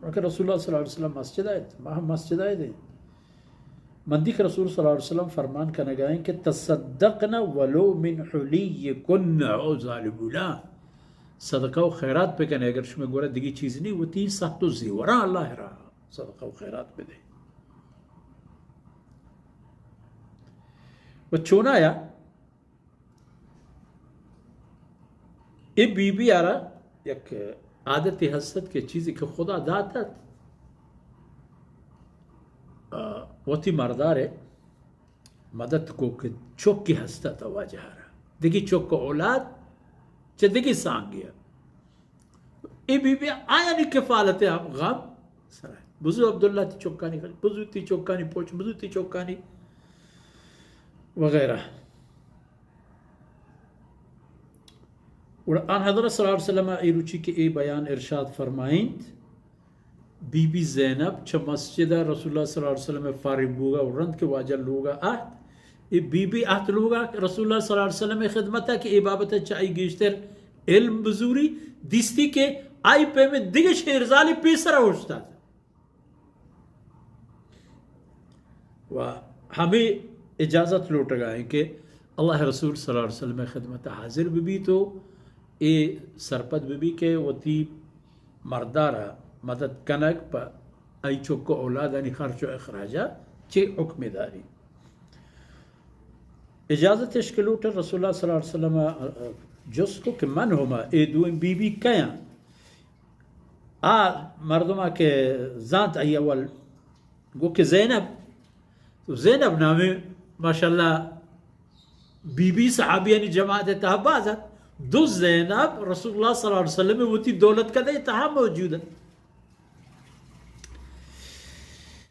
کہ رسول اللہ صلی اللہ علیہ وسلم مسجد ءَ اِنت، ما ہم مسجد ءَ ایں۔ من دی کہ رسول صلی اللہ علیہ وسلم فرمان کنگ ءَ اِنت کہ تصدقن ولو من حلیکن، او ظالمونا، صدقہ و خیرات بکنے، اگر شمے گورا دگی چیز نہیں، وتی ساہت و زیوراں اللہ ءِ راہ ءَ صدقہ و خیرات بدے۔ و چونایا اے بی بی ءَ را یک عادتے ہست اَت کہ چیزے کہ خدا دات اَت، آ، وتی مردار ءَ مدد کو کہ چکے ہست اَت واجہ ءَ را، دگی چک و اولاد چہ دگی سانگے اَت۔ اے بی بی آیانی کفالت ءَ ہم غم سر اَت۔ بزو عبداللہ تئی چکانی خرچ، بزو تئی چکانی پوچ، بزو تئی چکانی وغیرہ۔ گڑا آن حضرت صلی اللہ علیہ وسلم ءَ اے روچی کہ اے بیان ارشاد فرمائینت، بی بی زینب چہ مسجد ءَ رسول اللہ صلی اللہ علیہ وسلم ءِ فارغ بوگ ءَ و رند کہ واجہ لوگ ءَ اَت، اے بی بی اَت لوگ ءَ رسول اللہ صلی اللہ علیہ وسلم ءِ خدمت ءَ کہ اے بابت ءَ چہ آئی گیشتر علم بزوری، دیستی کہ آئی پیمیں دگہ شیرزالے پیسر ءَ اوشتات۔ و ہمے اجازت لوٹگ ءَ ایں کہ اللہ ءِ رسول صلی اللہ علیہ وسلم ءِ خدمت ءَ حاضر بہ بیت و اے سرپد بہ بیت کہ وتی مردار ءَ مدد کنگ پہ آئی چک و اولادانی خرچ و اخراج ءَ چے حکمے داری۔ اجازت اش کہ لوٹ، رسول اللہ صلی اللہ علیہ وسلم ءَ جست کو کہ من ہما، اے دوئیں بی بی کئے اَنت؟ آ مردم ءَ کہ زانت آئی اول گو کہ زینب، تو زینب نامیں ماشاءاللہ بی بی صحابیانی جماعت ءِ تہا باز اَت۔ دو زینب رسول اللہ صلی اللہ علیہ وسلم ءِ وتی دولت کدہ ءِ تہا موجود اَت۔